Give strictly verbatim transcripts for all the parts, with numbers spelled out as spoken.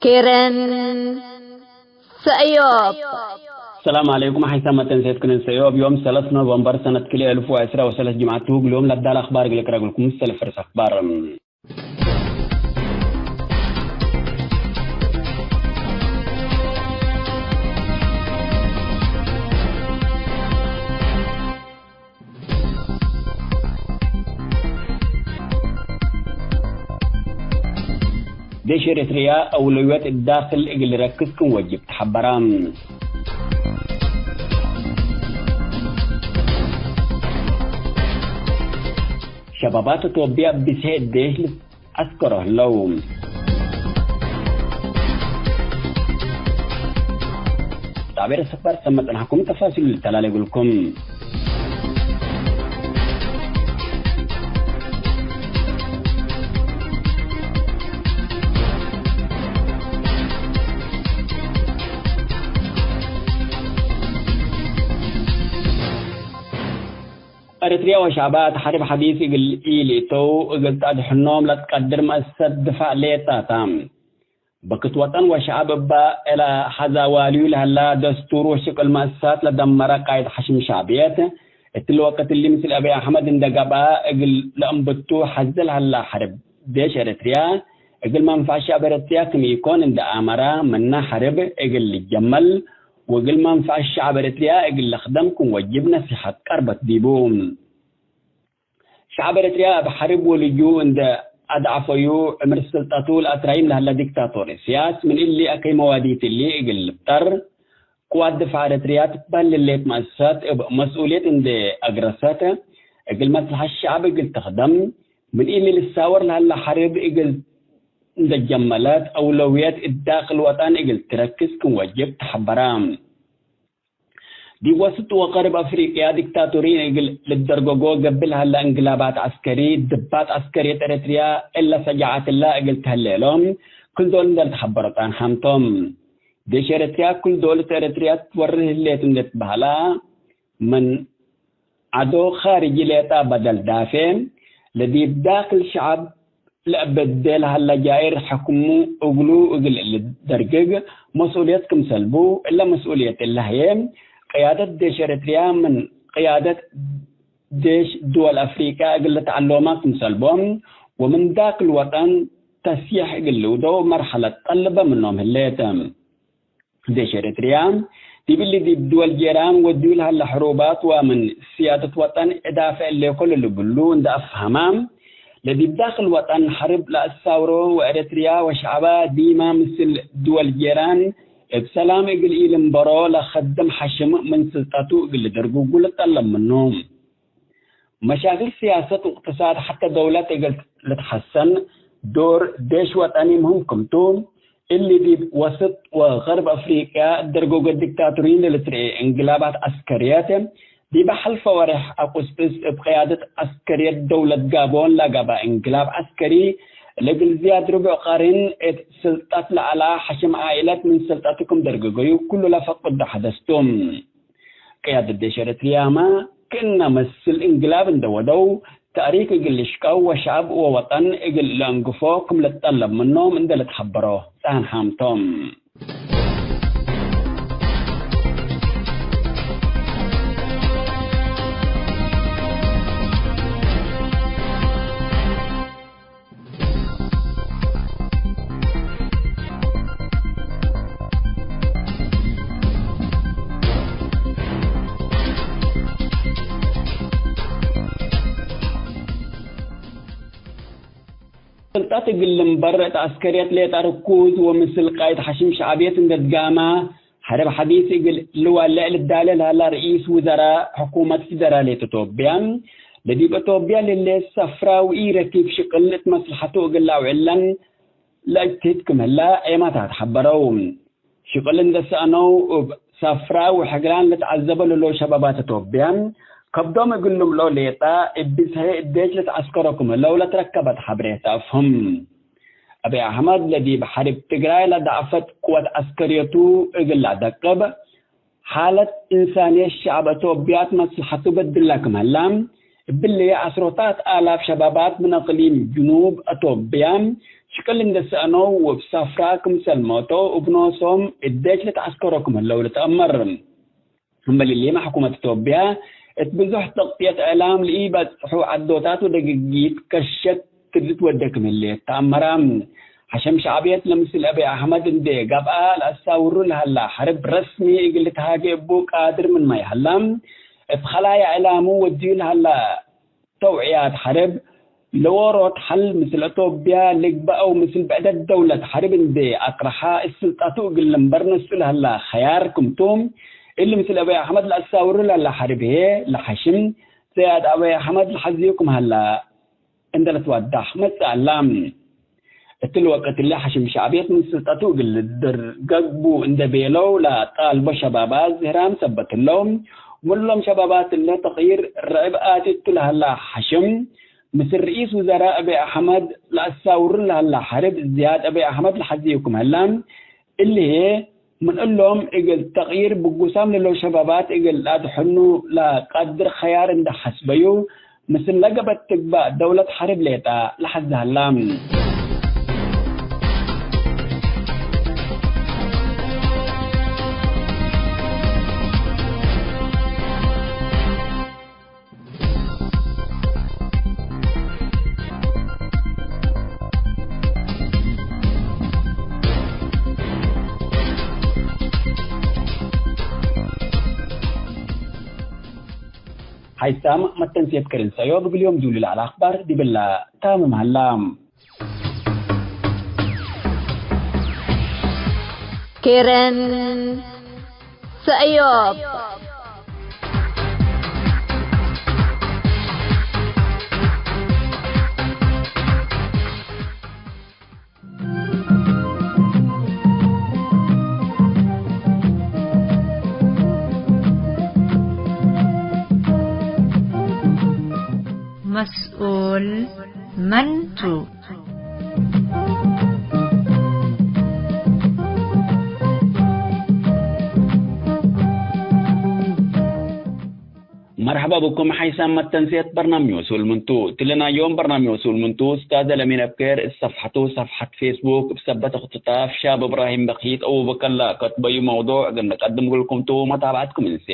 ኬረን ሰእዮብ። ሰላም ዐለይኩም። ሐይሰ መተንሴት ክንን ሰእዮብ። ዮም ሰለስ ኖቨምበር ሰነት ክልኤ እልፍ ወዕስራ ወሰለስ ጅምዐት ቱ። እግል ዮም ለዳል አክባር እግል ቅረግልኩም ምሰል ፍርስ አክባር። ዴሽ ኤረትርያ አውለውየት እት ዳክል እግል ልረክዝ ክም ወጅብ ተሐበራ። ሸባባት ቶብያ ብዝሔ ዴሽ ልትዐስከሮ ህለው። ጣቤር ሰፈር ሰመ ጽናሕኩም ተፋሲሉ ልተላሌ እግልኩም። ኤረትርያ ወሸዕባ እት ሐርብ ሐዲስ እግል ኢልእተው፣ እግል ተአድሕኖም ለትቀድር መአሰት ድፋዕ ሌጣ ተ። በክት ወጠን ወሸዐብ እበ እለ ሐዛዋልዩ ለሀላ ደስቱር ወሽቅል መአሳት ለደመረ ቃይድ ሐሽም ሸዕብየት፣ እትሊ ወቅት እሊ ምስል አብይ አሕመድ እንደ ገብአ እግል ለእንብቱ ሐዘ ለሀላ ሐርብ ዴሽ ኤረትርያ፣ እግል መንፈዐት ሸዐብ ኤረትርያ ክም ኢኮን እንደ አመረ፣ ምነ ሐርብ እግል ልጀመል ወእግል መንፈዐት ሸዐብ ኤረትርያ እግል ልክደም ክም ወጅብ ነሲሐት ቀርበት ዲቡ። ሸዐብ ኤረትርያ እብ ሐርብ ወልጁ እንደ አድዐፈዩ፣ ዕምር ስልጠቱ ለአትራይም ለሀለ ዲክታቶር እስያስ፣ ምን እሊ አከይ መዋዲት እሊ እግል ልብጠር፣ ቅዋት ድፋዕ ኤረትርያ ትትበህል ህሌት መአሰት እብ መስኡልየት እንደ አግረሰት፣ እግል መስለሐት ሸዐብ እግል ትክደም፣ ምን እሊ ልሳወር ለሀለ ሐርብ እግል እንደ ጀመለት፣ አውለውየት እት ዳክል ወጠን እግል ትረክዝ ክም ወጅብ ተሐበረ። ዲብ ወስጥ ወቀርብ አፍሪቅያ ዲክታቶሪ እግል ልደርገጎ ገብእ ለሀለ እንግላባት ዐስከሪ፣ ድባት ዐስከርየት ኤረትርያ እለ ሰጃዐትለ እግል ተህሌ እሎም፣ ክል ዶል እንደ ልትሐበሮ ጻንሓም ቶም። ዴሽ ኤረትርያ ክል ዶል እት ኤረትርያ ትትወርህ ህሌት እንዴ ትበህላ፣ ምን ዐዶ ካርጂ ሌጣ በደል ዳፌ፣ ለዲብ ዳክል ሸዐብ ለእበዴ ለሀለ ጃይር ሕክሙ እግሉ እግል ልደርግግ መስኡልየት ክምሰል ቡ፣ እለ መስኡልየት እለ ህዬ ቅያደት ዴሽ ኤረትርያ ምን ቅያደት ዴሽ ድወል አፍሪቅያ እግል ልትዐሎማ ክምሰል ቦም፣ ወምን ዳክል ወጠን ተስየሕ እግል ልውደው መርሐለት ጠልበ ምኖም ህሌት። ዴሽ ኤረትርያ፣ ዲብ እሊ ዲብ ድወል ጄራን ወድዩ ለሀለ ሕሩባት ወምን ስያደት ወጠን እዳፈ እሌኮ ለልብሉ እንደ አፍሀማ፣ ለዲብ ዳክል ወጠን ሐርብ ለአሳውሮ ወኤረትርያ ወሸዐባ ዲማ ምስል ድወል ጄራን እብ ሰላም እግል ኢልንበሮ ለከድም ሐሽም ምን ስልጠቱ እግል ልደርጉጉ ልጠለብ ምኑ። መሻክል ስያሰት ወእቅትሳድ ሐተ ደውለት እግል ልትሐሰን ዶር ዴሽ ወጠኒ ምህም ክምቱ፣ እሊ ዲብ ወስጥ ወገርብ አፍሪቅያ እት ደርጎገ ዲክታቶሪን ለልትርኤ እንግላባት ዐስከርየት፣ ዲበ ሐልፈ ወሬሕ አቁስጥስ እብ ቅያደት ዐስከርየት ደውለት ጋቦን ለገብአ እንግላብ ዐስከሪ፣ ለእግል ዝያድ ርቡዕ ቀርን እት ስልጠት ለዐላ ሐሽም ዓኢለት ምን ስልጠቱ ክም ደርገገዩ ኩሉ ለፈቅዶ ሐደስ ቱ። ቅያደት ዴሽ ኤረትርያመ ክእነ መስል እንግላብ እንደ ወደው፣ ተእሪክ እግል ልሽቀው ወሸዐብ ወወጠን እግል ለአንግፎ ክም ልትጠለብ ምኖም እንደ ልትሐበሮ ጸንሐም ቶም። ስልጠት እግል ልንበር እት ዐስከርየት ሌጠ ርኩዝ ወምስል ቃይድ ሐሽም ሸዕብየት እንዴ ትጋመ፣ ሐርብ ሐዲስ እግል ልዋሌዕ ልዳሌ ለሀላ ርኢስ ውዘራእ ሕኩመት ፊደራልየት ኢትዮጵያ፣ ለዲብ ኢትዮጵያ ለህሌት ሰፍራዊ ኢረኪብ ሽቅል እት መስለሐቱ እግል ለአውዕለን ለእጅትህድ ክም ህለ ዔማታት ሐበረው። ሽቅል እንዴ ሰአነው እብ ሰፍራዊ ሕግራን ልትዐዘቦ ለህለው ሸባባት ኢትዮጵያ፣ ከብዶም እግል ልምልኦ ሌጠ እብ ብዝሔ እዴሽ ልትዐስከሮ ክም ህለው ለትረከበት ሐብሬት አፍህም። አብይ አሕመድ ለዲብ ሐርብ ትግራይ ለደዐፈት ቅወት ዐስከርየቱ እግል ለአደቅብ፣ ሓለት እንሳንየት ሸዐብ አቶብያ እት መስለሐቱ በድላ ክም ሀላ፣ እብሊ ዐስሮታት አላፍ ሸባባት ምን አቅሊም ጅኑብ አቶብያ ሽቅል እንዴ ሰአነው ወእብ ሳፍራ ክምሰል ሞተው እብ ኖሶም እዴች ለተዐስከሮ ክም ህለው ልትአመር። እምበል እሊመ ሕኩመት ኢትዮጵያ እት ብዙሕ ተቅጥየት እዕላም ለኢበጽሑ ዐዶታት ወደግጊት ከሸት ትልትወዴ ክም ህሌት ተአመረ። ሐሸም ሸዕብየት ለምስል አቢ አሕመድ እንዴ ገብአ ለአሳውሩ ለሀላ ሐርብ ረስሚ እግል ልትሃጌ እቡ ቃድር ምንመ ይሀላ፣ እብ ኸላያ እዕላሙ ወድዩ ለሀላ ተውዕያት ሐርብ ለዎሮት ሐል ምስል አቶብያ ልግበአው ምስል ብዕደት ደውለት ሐርብ እንዴ አቅረሐ እት ስልጣቱ እግል ልንበር ነስኡ ለሀላ ኸያር ክምቱ፣ እሊ ምስል አቢ አሕመድ ለአሳውሩ ለሀላ ሐርብ ህዬ ለሐሽም ዘያድ አቢ አሕመድ ለሐዝዩ ክም ሀላ እንዴ ለትወዳሕ መጽእ ዐላ። እትሊ ወቅት እሊ ሐሽም ሸዕብየት ምን ስልጠቱ እግል ልድር ገግቡ እንዴ ቤለው ለጣልቦ ሸባባት ዝህራም ሰበት ህለው። ምሎም ሸባባት እለ ተቅይር ርዕብ አቲ እቱ ለሀላ ሐሽም፣ ምስል ርኢስ ውዘራእ አቢ አሕመድ ለአሳውሩ ለሀላ ሐርብ ዝያድ አቢ አሕመድ ለሐዝዩ ክም ሀላ፣ እሊ ህዬ ምን እሎም እግል ተቅይር ብጉሳም ለህለው ሸባባት እግል ለአድሕኑ ለቀድር ኸያር እንዴ ሐስበዩ፣ ምስል ለገበት ትግባእ ደውለት ሐርብ ሌጠ ለሐዜ ሀላ። ሐይሳም መተንሴት ከርን ሰእዮብ እግል ዮም ዱሊ ለዐለ አክባር ዲብላ ታምም ሀላ። ኬረን ሰእዮብ። መስኡል መን ቱ? መርሐባ ብኩም ሐይሳም መተንሴት በርናምጅ መስኡል ምንቱ። እትሊ ናይ ዮም በርናምጅ መስኡል ምንቱ፣ ኡስታዝ አልአሚን አብኬር እት ሰፍሐቱ፣ ሰፍሐት ፌስቡክ፣ እብ ሰበት እክትጣፍ ሻብ እብራሂም በኪት አቡበከር ለከትበዩ መውዱዕ እግል ንቀድም እግልኩም ቱ፣ መታብዐትኩም እንሴ።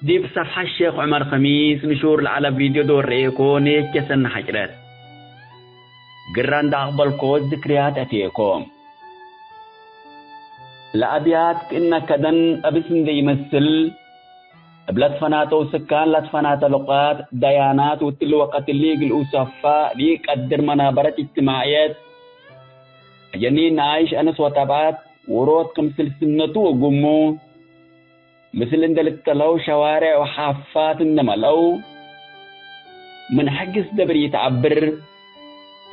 ዲብ ሰፍሐት ሼክ ዑመር ከሚስ ንሹር ለዐለ ቪድዮ ዶል ረኤኮ፣ ኔቼ ሰኒ ሐጭረት ግረ እንዴ አቅበልኮ ዝክርያት አቴኮ። ለአብያት ክእነ ከደን አብስ እንዴ ኢመስል፣ እብ ለትፈናተው ስካን ለትፈናተ ሉቃት፣ ደያናት ወእትሊ ወቀት እሊ እግል ኡሰፋ ለኢቀድር መናበረት እጅትማዕየት፣ አጀኒን ነኣይሽ አነስ ወተብዐት ዎሮት ክምስል ስነቱ ወጉሙ፣ ምስል እንዴ ልተለው ሸዋሬዕ ወሓፋት እንዴ መልአው፣ ምን ሕግስ ደብር ኢተዐብር፣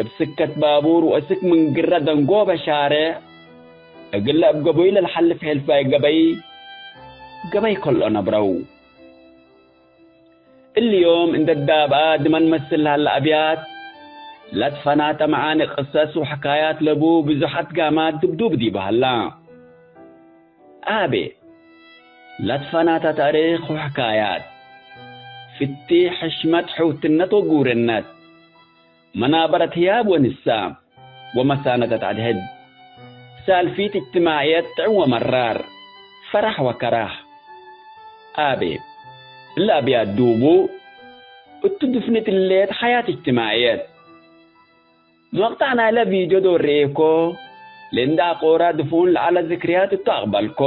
እብ ስከት ባቡር ወእስክ ምን ግረ ደንጎበ ሻሬዕ፣ እግለ እብ ገቦይ ለልሐልፍ ሔልፋይ ገበይ፣ ገበይ ከልኦ ነብረው። እሊ ዮም እንዴ ዳብአ ድመን መስል ለሀለ አብያት፣ ለትፈናተ መዓኒ ቅሰስ ወሕካያት ለቡ ብዙሓት ጋማት ድብዱብ ዲቡ ሀላ። አቤ፣ ለትፈናተ ታሪክ ወሕካያት፣ ፍቲ፣ ሕሽመት፣ ሕውትነት ወጉርነት፣ መናበረት ህያብ ወንሳ፣ ወመሳነተት አድሕድ፣ ሳልፊት እጅትማዕየት ጥዕም ወመራር፣ ፈራሕ ወከራህ። አቤ፣ እለ አብያት ዱቡ፣ እቱ ድፍንት ህሌት ሐያት እጅትማዕየት። መቅጠዕ ናይለ ቪድዮ ዶል ርኤኮ፣ ለእንደ አቆራ ድፉን ለዐለ ዝክርያት እቱ አቅበልኮ።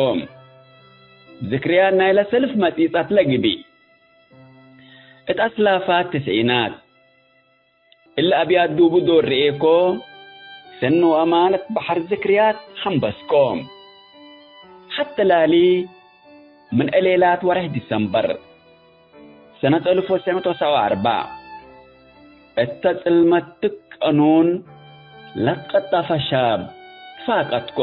ዝክርያት ናይለ ሰልፍ መጺጸት ለግብእ። እት አስላፋት ትስዒናት እሊ አብያት ዱቡ ዶር ርኤኮ፣ ሰኒ ወአማነት በሐር ዝክርያት ሐምበስኮ። ሐተ ላሊ ምን እሌላት ወርሕ ዲሰምበር ሰነት አልፍ ወትሰዕ ምእት ወሰብዓ ወአርበዕ፣ እተ ጽልመት ትክ ቀኑን ለትቀጠፈ ሻብ ትፋቀድኮ።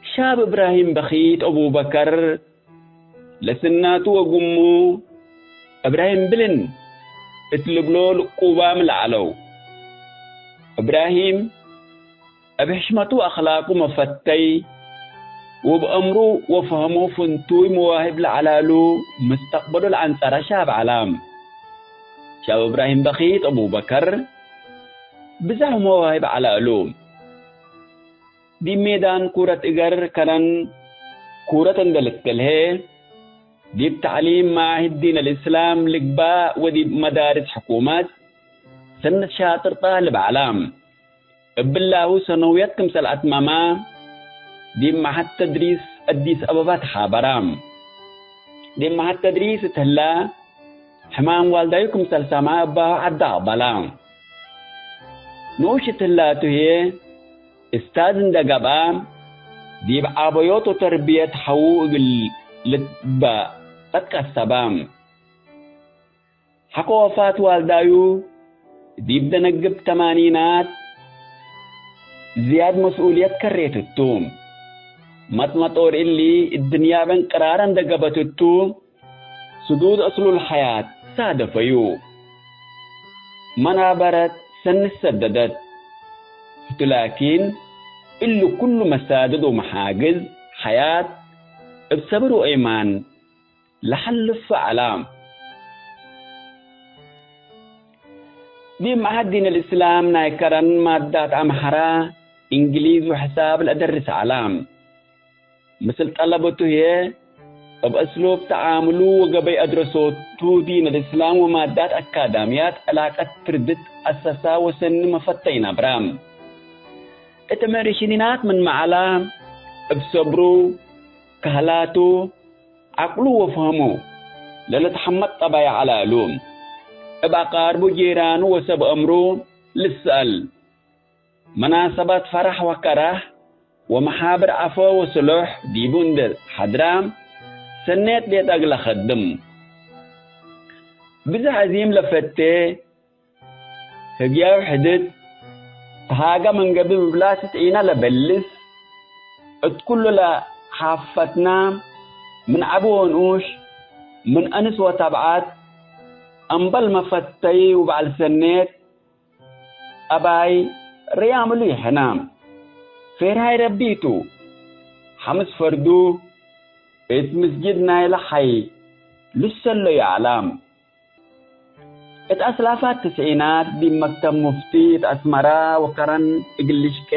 ሻብ እብራሂም በኺት አቡበከር ለስናቱ ወግሙ እብራሂም ብልን እት ልብሎ ልቁባም ለዐለው። እብራሂም እብ ሕሽመቱ ወአኽላቁ መፈተይ፣ ወእብ አምሩ ወፈህሙ ፍንቱይ መዋህብ ለዐለ እሉ፣ ምስተቅበሉ ለአንጸረ ሻብ ዐለ። ሻብ እብራሂም በኺት አቡበከር ብዘሕ መዋህብ ዐለ እሉ። ዲብ ሜዳን ኩረት እገር ከረን ኩረት እንዴ ልትከልሄ፣ ዲብ ተዕሊም መዓህድ ዲን አልእስላም ልግባእ ወዲብ መዳርስ ሕኩመት ሰነት ሻጥር ጣልብ ዐለ። እብላሁ ሰነውየት ክምሰል አትመመ፣ ዲብ መዓህድ ተድሪስ አዲስ አበባ ተሓበረ። ዲብ መዓህድ ተድሪስ እት ህለ፣ ሕማም ዋልዳዩ ክምሰል ሰምዐ እባሁ ዐደ አቅበለ። ንኡሽ እት ህላቱ ህዬ፣ እስታዝ እንዴ ገብአ፣ ዲብ ዐበዮት ወተርብየት ሐዉ እግል ልትበእ ቀድ ቀሰበ። ሐቆ ወፋት ዋልዳዩ፣ ዲብ ደነግብ ተማኒናት ዝያድ መስኡልየት ከሬት እቱ። መጥመጦር እሊ፣ እድንያበን ቅራረ እንዴ ገብአት እቱ፣ ስዱድ አስሉል ሐያት ሳደፈዩ። መናበረት ሰኒ ሰደደት እቱ፣ ላኪን፣ እሊ ኩሉ መሳድድ ወመሓግዝ ሐያት እብ ሰብር ወኤማን ለሐልፍ ዐለ። ዲብ መዓህድ ዲን አልእስላም ናይ ከረን ማዳት አምሐራ፣ እንግሊዝ ወሕሳብ ለአደርስ ዐለ። ምስል ጠለበቱ ህዬ፣ እብ እስሉብ ተዓምሉ ወገበይ አድረሶቱ ዲን አልእስላም ወማዳት አካዳምያት ዕላቀት ትርድት አሰሳ ወሰኒ መፈተይ ነብረ። እት ዕመር ሽኒናት ምንመ ዐለ፣ እብ ሰብሩ፣ ከህላቱ፣ ዐቅሉ ወፈህሙ ለልትሐመድ ጠባይ ዐለ እሉ። እብ አቃርቡ፣ ጂራኑ ወሰብ አምሩ ልሰአል። መናሰባት ፈረሕ ወከራህ ወመሓብር ዐፎ ወስሉሕ ዲቡ እንዴ ሐድራ፣ ሰኔት ቤት እግለ ከድም። ብዝሕ ዐዚም ለፈቴ፣ ህግያዊ ሕድት ተሃገ ምን ገብእ ብላስ እት ዒነ ለበልስ፣ እት ኩሉ ለሓፈትና፣ ምን ዐቢ ወንኡሽ፣ ምን አንስ ወተብዓት፣ አምበል መፈተይ ውበዐል ሰኔት፣ ጠባይ ርያም እሉ ይሕነ። ፌርሃይ ረቢ ቱ፣ ሐምስ ፈርዱ እት ምስጅድ ናይለ ሐይ ልሰለዩ ዐለ። እት አስላፋት ትስዒናት ዲብ መክተብ ሙፍቲ እት አስመራ ወከረን እግል ልሽቄ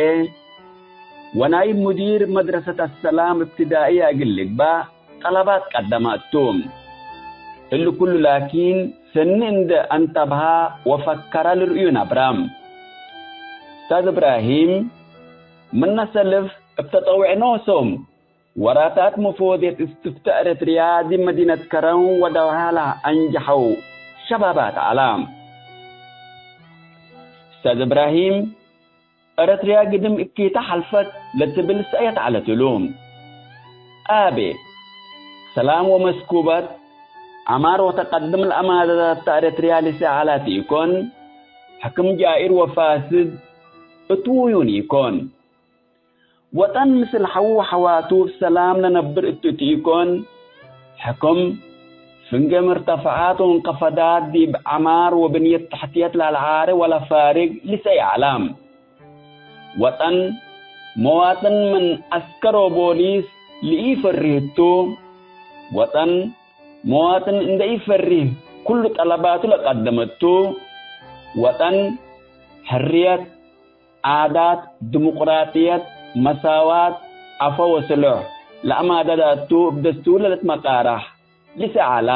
ወናይብ ሙዲር መድረሰት አሰላም እብትዳእየ እግል ልግባእ ጠለባት ቀደመ እቱ። እሊ ኩሉ ላኪን ሰኒ እንዴ አንተብሀ ወፈከረ ልርእዩ ነብረ። ኡስታዝ እብራሂም ምነ ሰልፍ እብ ተጠውዕ ኖሶም ወራታት መፎድየት እስትፍታእ ኤረትርያ ዲብ መዲነት ከረን ወደውሃላ አንጀሐው ሸባባት ዐለ። ኡስታዝ እብራሂም፣ ኤረትርያ ግድም እኪተ ሐልፈት ለትብል ሰእየት ዐለት እሉ። አቤ፣ ሰላም ወመስኩበት ዐማር ወተቀድም ለአማደዳት ኤረትርያ ልሰእ ዐላት ኢኮን፣ ሕክም ጃኢር ወፋስድ እት ውዩን ኢኮን። ወጠን ምስል ሐዉ ወሐዋቱ እብ ሰላም ለነብር እቱ እት ኢኮን፣ ሕክም፣ ፍንጌ ምርተፈዓት ወእንቅፈዳት ዲብ ዐማር ወብንየት ተሕትየት ለአልዓሬ ወለፋርግ ልሰኢ ዐለ። ወጠን፣ መዋጥን ምን ዐስከር ወቦሊስ ለኢፈርህ እቱ። ወጠን፣ መዋጥን እንዴ ኢፈርህ ኩሉ ጠለባቱ ለቀደመ እቱ። ወጠን፣ ሕርየት፣ ዓዳት፣ ዲሙቅራጥየት፣ መሳዋት፣ ዐፎ ወስሉሕ ለአማደደ እቱ፣ እብ ደስቱር ለልትመቃራሕ ልሰእ ዐለ።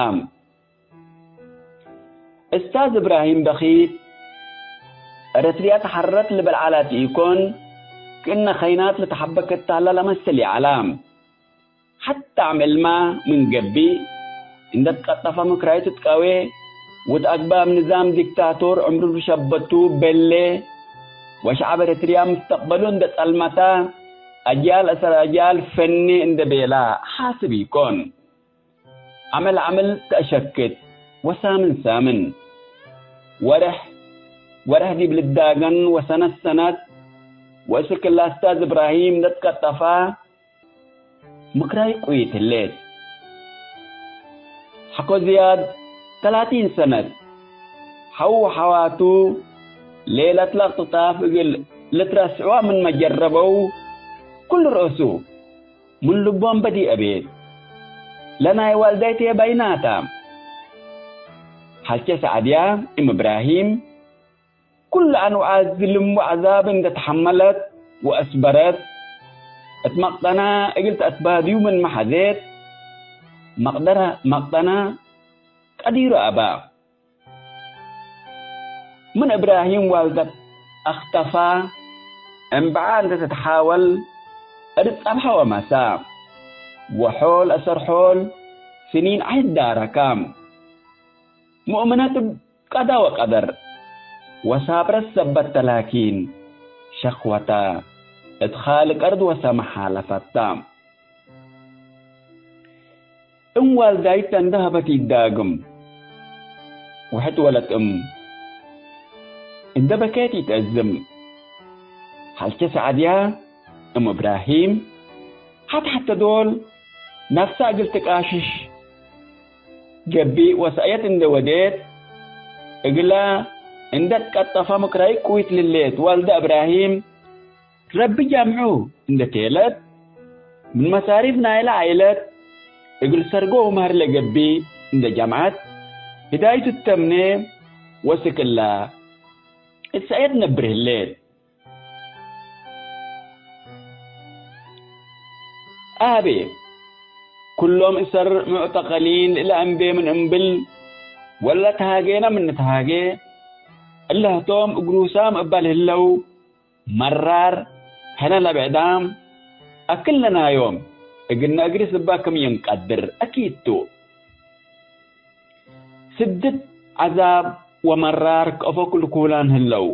እስታዝ እብራሂም በኺት፣ ኤረትርያ ተሐረረት ልብል ዐላት ኢኮን፣ ክእነ ከይናት ለተሐበከት ተህላ ለመስል ይዐላ። ሐታ አምዕልማ ምን ገብእ እንደ ትቀጠፈ ምክራዩ ትትቀዌ፣ ወእት አግባብ ንዛም ዲክታቶር ዕምሩ ልሸበቱ በሌ፣ ወሸዐብ ኤረትርያ ምስተቅበሉ እንደ ጸልመተ፣ አጅያል አሰር አጅያል ፈኔ እንደ ቤላ ሓስብ ኢኮን። አመል አመል ተአሸክት ወሳምን ሳምን፣ ወርሕ ወርሕ ዲብ ልዳገን ወሰነት ሰነት፣ ወእስክ እለ እስታዝ እብራሂም ለትቀጠፋ ምክራይ ቁይት ህሌት። ሐቆ ዝያድ ተላቲን ሰነት፣ ሐው ወሐዋቱ ሌለት ለእቅትጣፍ እግል ልትረስዕዋ ምንመ ጀረበው፣ ኩሉ ረአሱ ምን ልቦም በዲአ ቤት፣ ለናይ ዋልዳይት ህዬ ባይናታ። ሐልቼ ሰዐድያ እም እብራሂም፣ ኩሉ አንዋዕ ዝልም ወዐዛብ እንደ ተሐመለት ወአስበረት፣ እት መቅጠና እግል ተአትባድዩ ምንመ ሐዜት፣ መቅደረ መቅጠና ቀዲሩ አባ። ምን እብራሂም ዋልደት አክተፋ፣ እምበዐ እንዴ ትትሓወል እት ጸብሐ ወመሳ፣ ወሖል አሰር ሖል ስኒን ዐይት ዳረካ። ሙእምነት እብ ቀዳ ወቀደር ወሳብረት ሰበት ተ፣ ላኪን ሸክወተ እት ካልቅ አርድ ወሰማ ሓለፈት ተ። እም ዋልዳይት ተ እንደ ሀበት ኢዳግም፣ ወሕት ወለት እም እንደ በኬት ኢትአዝም። ሐልቼ ሰዐድያ እም እብራሂም፣ ሐት-ሐተ ዶል ነፍሳ እግል ትቃሽሽ ገብእ ወሰእየት እንደ ወዴት፣ እግላ እንደ ትቀጠፈ ምክራይ ቁዊት ልሌት ዋልደ እብራሂም፣ ረቢ ጃምዑ እንደ ቴለት፣ ምን መሳሪፍ ናይለ ዓይለት እግል ሰርጎ ወመህር ለገብእ እንደ ጀምዐት፣ ህዳይቱ ተምኔ ወስክላ እት ሰእየት ነብር ህሌት። አቤ፣ ኩሎም እሰር ሙዕተቀሊን ለእንቤ ምን እምብል፣ ወለ ተሃጌነ ምን ንትሃጌ፣ እለ ህቶም እግሩሳም እበል ህለው፣ መራር ሕነ ለብዕዳም አክል ለናዮም እግልነ እግል ስባ ክም ይንቀድር አኪድ ቱ። ስድት፣ ዐዛብ ወመራር ከአፎ ክል ኩላን ህለው።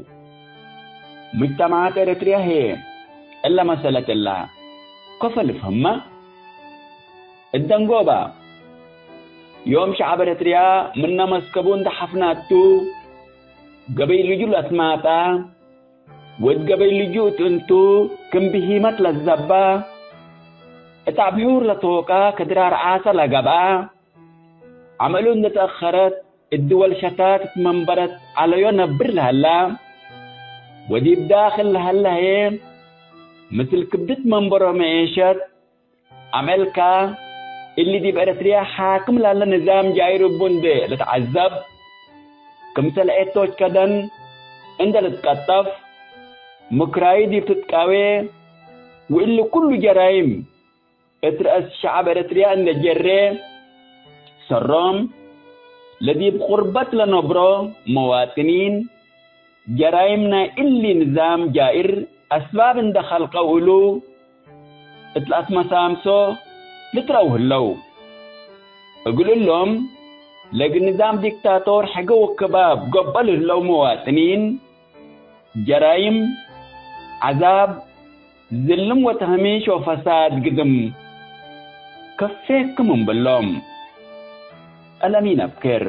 ሙጅተማዓት ኤረትርያ ህዬ እለ መሰለት እላ ከፎ ልፍህማ? እት ደንጎባ፣ ዮም ሸዐብ ኤረትርያ ምነ መስከቡ እንደ ሐፍናቱ፣ ገበይ ልጁ ለትማጣ፣ ወእት ገበይ ልጁ እት እንቱ ክም ብሂመት ለዘባ፣ እት አብሑር ለቶቃ ከድራር ዓሰ ለገብአ፣ አመሉ እንደ ተአኸረት፣ እት ድወል ሸታት እት መንበረት ዐለዮ ነብር ለሀላ፣ ወዲብ ዳክል ለሀለ ህዬ፣ ምስል ክብድት መንበሮ መዔሸት አምዕልካ፣ እሊ ዲብ ኤረትርያ ሓክም ላለ ንዛም ጃኢር እቡ እንዴ ልትዐዘብ፣ ክምሰል ዔቶች ከደን እንደ ልትቀጠፍ፣ ምክራዩ ዲብ ትትቃዌ፣ ወእሊ ኩሉ ጀራይም እት ረአስ ሸዐብ ኤረትርያ እንዴ ጀሬ፣ ሰሮም ለዲብ ቁርበት ለነብሮ መዋጥኒን፣ ጀራይም ናይ እሊ ንዛም ጃኢር አስባብ እንደ ከልቀው እሉ እት ለአትመሳምሶ ልትረው ህለው። እግል እሎም፣ ለእግል ንዛም ዲክታቶር ሕገ ወክባብ ገብአ ለህለው መዋጥኒን፣ ጀራይም፣ ዐዛብ፣ ዝልም ወተህሚሽ ወፈሳድ ግድም ከፌ ክም እምብሎም። አለሚን አብክር።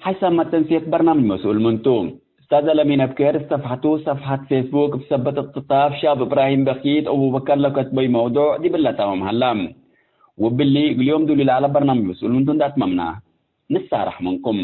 ሓይሳም መተንስየት በርናምጅ መስኡል ምንቱ። እስታዝ አለሚን አብኬር፣ እት ሰፍሐቱ፣ ሰፍሐት ፌስቡክ፣ እብ ሰበት እቅትጣፍ ሻብ እብራሂም በኪት አቡበከር ለከትበዩ መውዱዕ ዲብለ ታምም ሀላ። ወብሊ እግልዮም ዱሊ ለዐለ በርናምጅ መስኡል ምንቱ እንደ አትመምና፣ ንሳረሕ ምንኩም።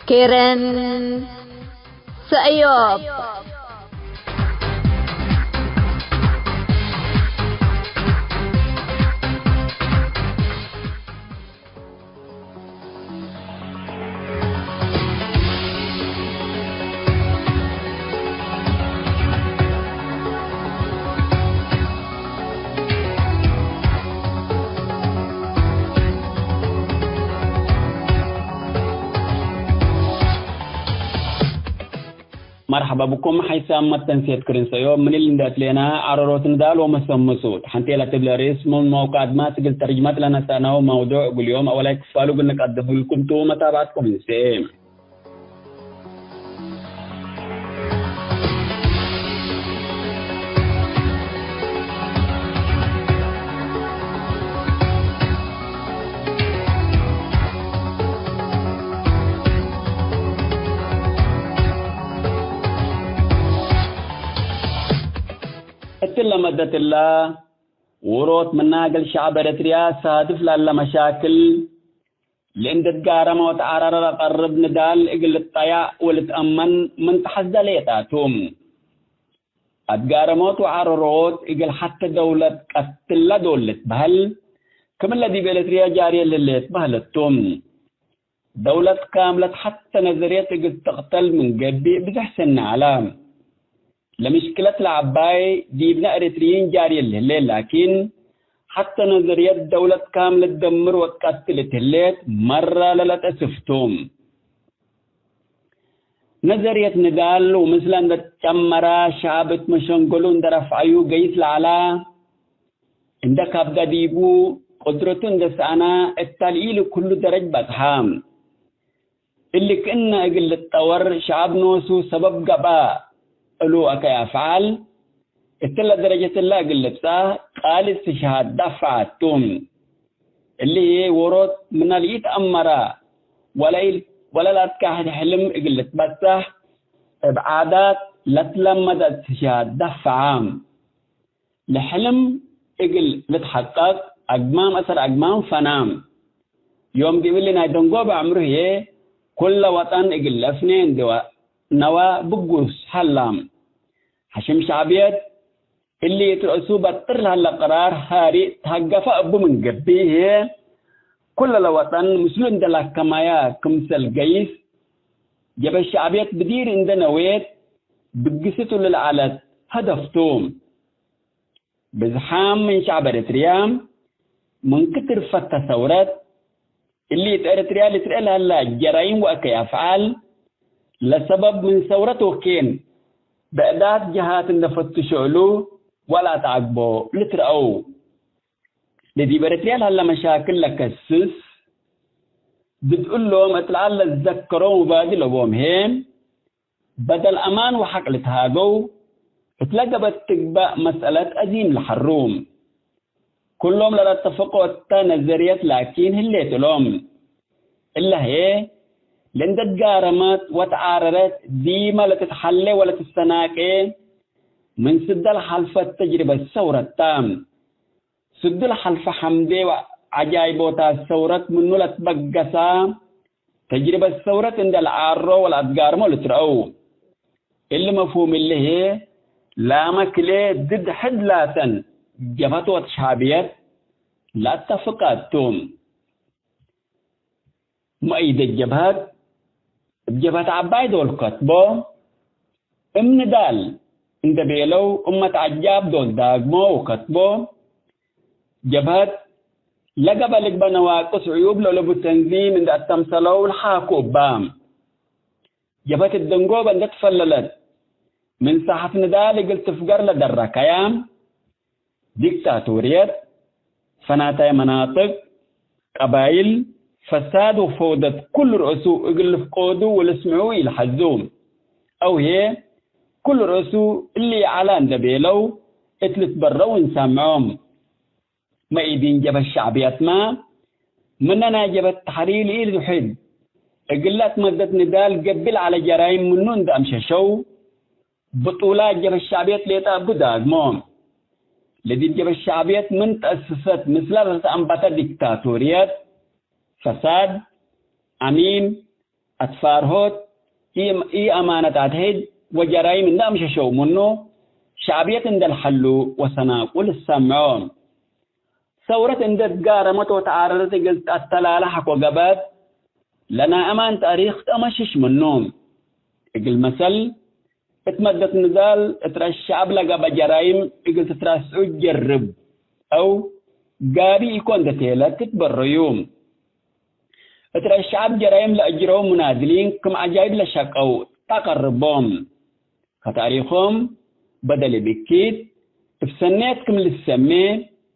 ኬረን ሰእዮብ። መርሐባ ብኩም ሐይሳም መተንሴት ክርን ሰእዮብ ምን እሊ እንዴ አትሌና ዐረሮት ንዳል ወመሰምሱ ተሐንቴ ለትብለ ርኢስ ምን መውቀ አድማስ እግል ተርጅመት ለነሰአነው መውዱዕ እግል ዮም አወላይ ክፋሉ እግል ንቀድም እግልኩም ቱ መታብዐትኩም እንሴ። እትለ መደትላ ውሮት ምናገል ሸዐብ ኤረትርያ ሳድፍ ላለ መሻክል ለእንደ ትጋረመ ወተዓራረ ለቀርብ ንዳል እግል ልጠያእ ወልትአመን ምን ተሐዘ ሌጣ ቱ። አትጋረሞት ወዐረሮት እግል ሐተ ደውለት ቀትለ ዶል ልትበህል፣ ክምለ ዲብ ኤረትርያ ጃርየ ለህሌት በህለት ቱ። ደውለት ካምለት ሐተ ነዘርየት እግል ትቅተል ምን ገብእ ብዝሕ ሰኒ ዐለ። ለምሽክለት ለዐባይ ዲብነ ኤረትርዪን ጃርየ ለህሌት ላኪን፣ ሐተ ነዘርየት ደውለት ካምለት ደምር ወትቀትል እት ህሌት መረ ለለጠስፍ ቱ። ነዘርየት ንዳል ወምስለ እንደ ትጨመረ፣ ሸዐብ እት መሸንገሉ እንደ ረፍዐዩ ገይስ ለዐለ፣ እንደ ካብዳ ዲቡ ቅድረቱ እንደ ሰአነ፣ እት ተልኢል ኩሉ ደረጅ በጽሐ። እሊ ክእነ እግል ልትጠወር ሸዐብ ኖሱ ሰበብ ገብአ እሉ አከይ አፍዓል፣ እትለ ደረጀትለ እግል ልብጸሕ ቃል እስትሽሃድ ዳፍዓት ቱ። እሊ ህዬ ዎሮት ምነ ለኢተአመረ ወለኢል-፣ ወለለአትካሕድ ሕልም እግል ልትበጸሕ እብ ዓዳት ለትለመደ እስትሽሃድ ዳፍዓ። ለሕልም እግል ልትሐቀቅ አግማም አሰር አግማም ፈናም። ዮም ዲብሊ ናይ ደንጎበ ዕምሩ ህዬ ኩለ ወጠን እግል ለአፍኔ እንዴ ነወ ብጉስ ሀላም። ሐሽም ሸዕብየት እሊ እት ረእሱ በጥር ለሀለ ቅራር ሃሪእ ተሀገፈ እቡ ምን ገብእ ህዬ፣ ኩለ ለወጠን ምስሉ እንዴ ላከማያ ክምሰል ገይስ፣ ጀበህት ሸዕብየት ብዲር እንዴ ነዌት ድግስት እሉ ለዐለት ሀደፍ ቱ። ብዝሓም ምን ሸዕብ ኤረትርያ ምን ክትር ፈተ ሰውረት፣ እሊ እት ኤረትርያ ልትርኤ ለሀላ ጀራይም ወእከይ አፍዓል፣ ለሰበብ ምን ሰውረት ወኬን ብዕዳት ጀሃት እንዴ ፈትሾ እሉ ወለአትዐግቦ ልትረአው። ለዲብ ኤረትርያ ለሀለ መሻክል ለከስስ፣ ድድ እሎም እት ለዐል ለትዘከሮ ሙባዲ ለቦም ህዬ፣ በደል አማን ወሐቅ ልትሃገው፣ እት ለገበት ትግበእ መስአለት አዚም ለሐሩ። ኩሎም ለለአተፍቆ እተ ነዘርየት ላኪን ህሌት እሎም። እለ ህዬ፣ ለእንዴ ትጋረመት ወተዓረረት ዲመ ለትትሐሌ ወለትሰናቄ፣ ምን ስደ ለሐልፈት ተጅርበት ሰውረት ተ። ስዱ ለሐልፈ ሐምዴ ወዐጃይቦታት ሰውረት ምኑ ለትበገሳ፣ ተጅርበት ሰውረት እንዴ ለዓሮ ወለአትጋርሞ ልትረአው። እሊ መፍሁም እሊ ህዬ፣ ላመ ክልኤ ድድ ሕድ ላተን ጀብሀት ወሸዕብየት ለአተፍቃት ቱ። መአይደት ጀብሀት፣ እብ ጀብሀት ዐባይ ዶል ከትቦ፣ እም ንዳል እንዴ ቤለው እመት ዐጃብ ዶል ዳግሞ ወከትቦ። ጀብሀት ለገበ ልግበእ ነዋቅስ ዕዩብ ለአለቡ ተንዚም እንዴ አተምሰለው ለሓኩ እባ። ጀብሀት እት ደንጎበ እንዴ ትፈለለት፣ ምን ሳሐት ንዳል እግል ትፍገር ለደረከያ፣ ዲክታቶርየት፣ ፈናታይ መናጥቅ፣ ቀባይል፣ ፈሳድ ወፈውደት ኩሉ ረእሱ እግል ልፍቆዱ ወልስምዑ ኢልሐዙ። አው ህዬ፣ ኩሉ ረእሱ እሊ ይዐላ እንዴ ቤለው እት ልትበረው እንሰምዖም። መኢዲን ጀብሀት ሸዕብየትመ፣ ምነ ናይ ጀብሀት ተሕሪር ኢልውሕድ፣ እግለ አትመደት ንዳል ገብእ ለዐለ ጀራይም ምኑ እንዴ አምሸሸው፣ ብጡላት ጀብሀት ሸዕብየት ሌጠ እቡ ዳግሞ። ለዲብ ጀብሀት ሸዕብየት ምን ተአስሰት ምስለ ለልትአንበተ ዲክታቶርየት፣ ፈሳድ፣ አሚን፣ አትፋርሆት፣ ኢ-፣ ኢአማነት አትሕድ ወጀራይም እንዴ አምሸሸው ምኑ፣ ሸዕብየት እንዴ ለሐሉ ወሰናቁ ልሰምዖ። ሰውረት እንዴ ትጋረመት ወተዓረረት እግል ተአተላለ ሐቆ ገብአት፣ ለናይ አማን ታሪክ ተአመሽሽ ምኑ። እግል መሰል፣ እት መደት ንዳል እት ረአስ ሸዐብ ለገብአ ጀራይም እግል ትትረስዑ ጀርብ፣ አው ጋቢ ኢኮ እንዴ ቴለ ትትበረዩ። እት ረአስ ሸዐብ ጀራይም ለአጅረው ሙናድሊን ክም ዐጃይብ ለሸቀው ተአቀርቦም። ከታሪኮም በደል እብ እኪት፣ እብ ሰኔት ክም ልሰሜ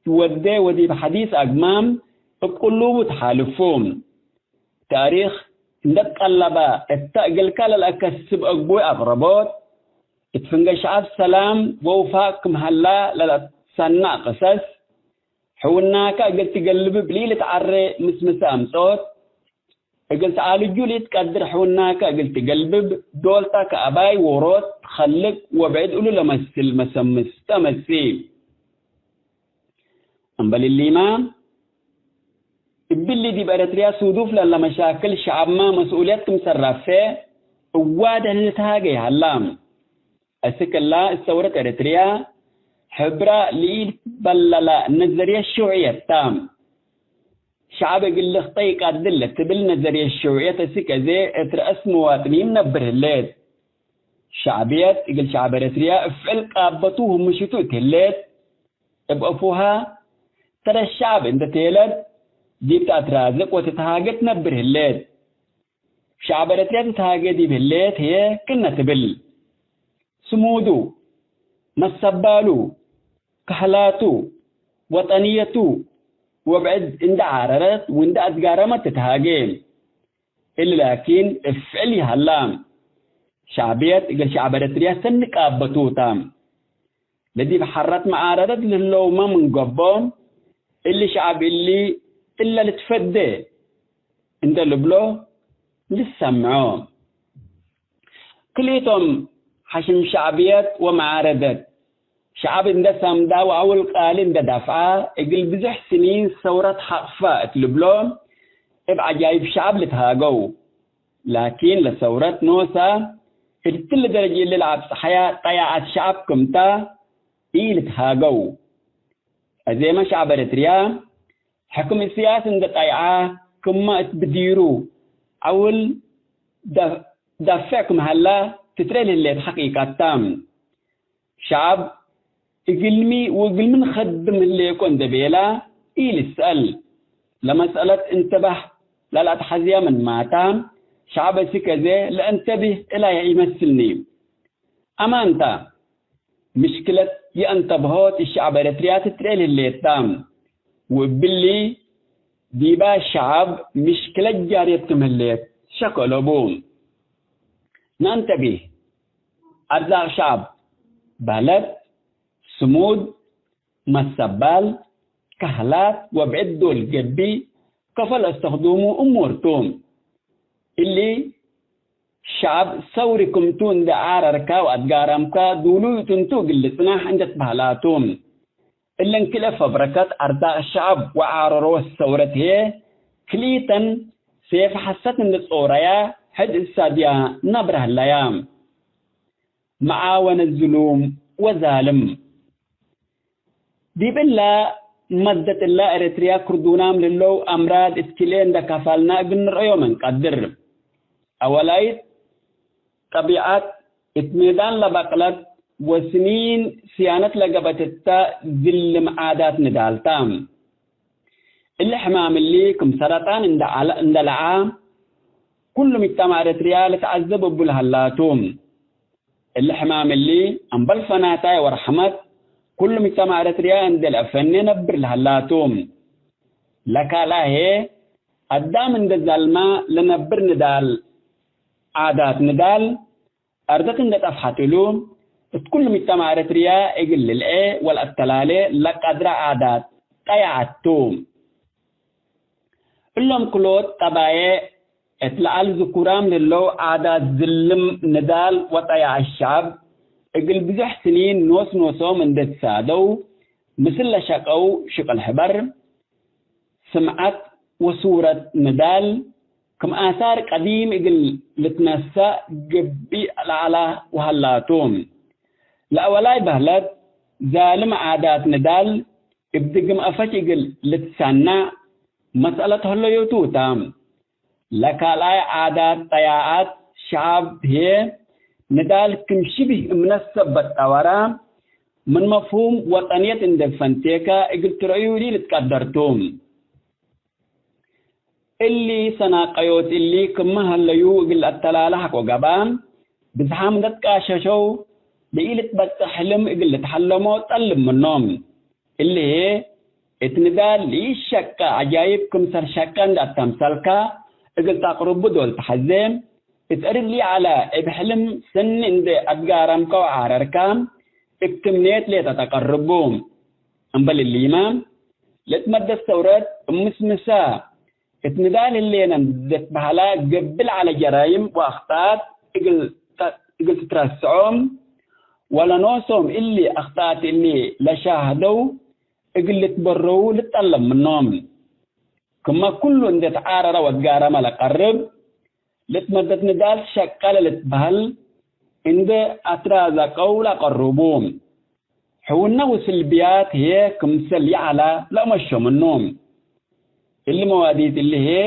ትወዴ ወዲብ ሐዲስ አግማም እብ ቅሉቡ ተሓልፉ። ታሪክ እንደ ትቀለበ እተ እግልከ ለለአከስብ አግቡይ አቅረቦት፣ እት ፍንገ ሸዐብ ሰላም ወውፋቅ ክም ሀላ ለለአትሰናእ ቅሰስ፣ ሕውናከ እግል ትገልብብ ለኢልትዐሬ ምስምሰ አምጾት፣ እግል ተዓልጁ ለኢትቀድር ሕውናከ እግል ትገልብብ ዶልታ ከአባይ ዎሮት ትከልቅ ወብዕድ እሉ ለመስል መሰምስ ተመጽእ። እምበል እሊመ፣ እብሊ ዲብ ኤረትርያ ሱዱፍ ለለ መሻክል ሸዐብመ መስኡልየት ክምሰል ረፌዕ እዋድሕ ልትሃጌ ሀላ። አስክ እላ እት ሰውረት ኤረትርያ ሕብራ ለኢልትበለለ ነዘርየት ሽውዕየት ተ። ሸዐብ እግል ልክጠ ኢቀድር ለትብል ነዘርየት ሽውዕየት አስክ አዜ እት ረአስ መዋጥኒን ነብር ህሌት። ሸዕብየት እግል ሸዐብ ኤረትርያ እፍዕል ቃበቱ ህምሽቱ እት ህሌት፣ እብ አፉሃ ተረት ሸዐብ እንዴ ቴለት ዲብ ተአትራዝቅ ወትትሃጌ ትነብር ህሌት። ሸዐብ ኤረትርያ ትትሃጌ ዲብ ህሌት ህዬ ክእነ ትብል። ስሙዱ፣ መሰባሉ፣ ከህላቱ፣ ወጠንየቱ ወብዕድ እንዴ ዓረረት ወእንዴ አትጋረመት ትትሃጌ። እሊ ላኪን እብ ፍዕል ይሀላ። ሸዕብየት እግል ሸዐብ ኤረትርያ ሰኒ ቃበቱ ተ። ለዲብ ሐረት መዓረደት ለህለውመ ምን ገብኦም፣ እሊ ሸዐብ እሊ እለ ልትፈዴ እንዴ ልብሎ ልሰምዖ። ክልኢቶም ሐሽም ሸዕብየት ወመዓረደት፣ ሸዐብ እንዴ ሰምዳ ወአውል ቃሊ እንዴ ዳፍዓ፣ እግል ብዙሕ ስኒን ሰውረት ሐቅፈ እት ልብሎ፣ እብ ዐጃይብ ሸዐብ ልትሃገው። ላኪን ለሰውረት ኖሰ እትሊ ደረጅ እሊ ለአብጽሐያ ጠያዐት ሸዐብ ክምተ ኢልትሃገው። አዜመ ሸዐብ ኤረትርያ፣ ሕክም እስያስ እንዴ ጠይዐ ክመ እት ብዲሩ ዐውል ደ-፣ ደፍዕ ክም ሀላ ትትረኤ ለህሌት ሐቂቀት ተ። ሸዐብ እግልሚ ወእግልሚ ንከድም ህሌኮ እንዴ ቤላ ኢልትሰአል። ለመስአለት እንተባህ ለለአትሐዝያ ምንማታ፣ ሸዐብ አስክ አዜ ለእንተብህ እላይ ኢመስልኒ። አማንታ፣ ምሽክለት የአንተብሆት እሸዐብ ኤረትርያ ትትርኤ ለህሌት ተ። ወእብሊ፣ ዲባ ሸዐብ ምሽክለት ጃርየት ክም ህሌት ሸክ አለቡ። ነአንተብህ፣ አርዛቅ ሸዐብ፣ በህለት፣ ስሙድ፣ መሰባል፣ ከህላት ወብዕድ ዶል ገብእ ከፎ ለአስተክዱሙ እሙር ቱ። እሊ ሸዐብ ሰውሪ ክምቱ እንዴ ዓረርካ ወአትጋረምካ ዱሉይ እት እንቱ እግል ልጽናሕ እንዴ ትበህላ ቱ። እለን ክልኤ ፈብረከት አርዛቅ ሸዐብ ወዓረሮት ሰውረት ህዬ ክልኢተን ሴፍ ሐሰት እንዴ ጾረያ ሕድ እሳድያ ነብረ ህለያ። መዓወነት ዝሉም ወዛልም። ዲብ እለ መደት እለ ኤረትርያ ክርዱናም ለህለው አምራድ እት ክልኤ እንዴ ከፋልና እግል ንርአዮም እንቀድር። አወላይት፣ ጠቢዐት እት ሜዳን ለበቅለት ወስኒን ስያነት ለገብአት እተ ዝልም ዓዳት ንዳል ተ። እሊ ሕማም እሊ ክም ሰረጣን እንደ ዐለ-፣ እንደ ለዐ፣ ኩሉ ምጅተማዕ ኤረትርያ ልትዐዘብ እቡ ለሀላ ቱ። እሊ ሕማም እሊ፣ አምበል ፈናታይ ወረሕመት፣ ኩሉ ምጅተማዕ ኤረትርያ እንዴ ለአፈኔ ነብር ለሀላ ቱ። ለካልኣሄ፣ አዳም እንዴ ዛልማ ለነብር ንዳል፣ ዓዳት ንዳል፣ አርደት እንዴ ጠፍሐት እሉ፣ እት ኩሉ ምጅተማዕ ኤረትርያ እግል ልልዔ ወለአተላሌ ለቀድረ ዓዳት ጠያዐት ቱ። እሎም ክሎት ጠባዬዕ እት ለዐል ዝኩራም ለህለው ዓዳት ዝልም ንዳል ወጠያዐት ሸዐብ፣ እግል ብዙሕ ስኒን ኖስ ኖሶም እንዴ ትሳደው፣ ምስል ለሸቀው ሽቅል ሕበር፣ ስምዐት ወሱረት ንዳል፣ ክም አሳር ቀዲም እግል ልትነሰእ ገብእ ለዐለ ወሀላ ቱ። ለአወላይ በህለት፣ ዛልም ዓዳት ንዳል እብ ድግም አፈች እግል ልትሰነዕ መስአለት ሀለዮቱ ተ። ለካልኣይ ዓዳት ጠያዐት ሸዐብ ህዬ ንዳል ክም ሽብህ እምነት ሰበት ጠወረ፣ ምን መፍሁም ወጠንየት እንዴ ፈንቴከ እግል ትረአዩ እሊ ልትቀደር ቱ። እሊ ሰናቀዮት እሊ ክመ ሀለዩ እግል ለአተላለ ሐቆ ገብአ፣ ብዝሓም እንዴ ትቃሸሸው ለኢልትበጸሕ ሕልም እግል ልትሐለሞ ጠልብ ምኖም። እሊ ህዬ፣ እት ንዳል ለኢሸቀ ዐጃይብ ክምሰል ሸቀ እንዴ አተምሰልከ እግል ተቅርቡ ዶል ተሐዜ፣ እት እርድ ለኢዐለ እብ ሕልም ሰኒ እንዴ አትጋረምከ ወዓረርከ፣ እብ ትምኔት ሌጠ ተቀርቡ። እምበል እሊመ፣ ለእት መደት ሰውረት እብ ምስምሰ እት ንዳል ህሌነ እንዴ ትበሀለ ገብእ ለዐለ ጀራይም ወአክጣአት እግል ተ-፣ እግል ትትረስዖም፣ ወለኖሶም እሊ አክጣአት እሊ ለሻህደው እግል ልትበረው ልትጠለብ ምኖም። ክመ ኩሉ እንዴ ተዓረረ ወትጋረመ ለቀርብ፣ ለእት መደት ንዳል ሸቀለ ልትበህል እንዴ አትራዘቀው ለአቀሩቡ። ሕውነ ወስልብያት ህዬ ክምሰል ይዐለ ለአመሾ ምኑ። እሊ መዋዲት እሊ ህዬ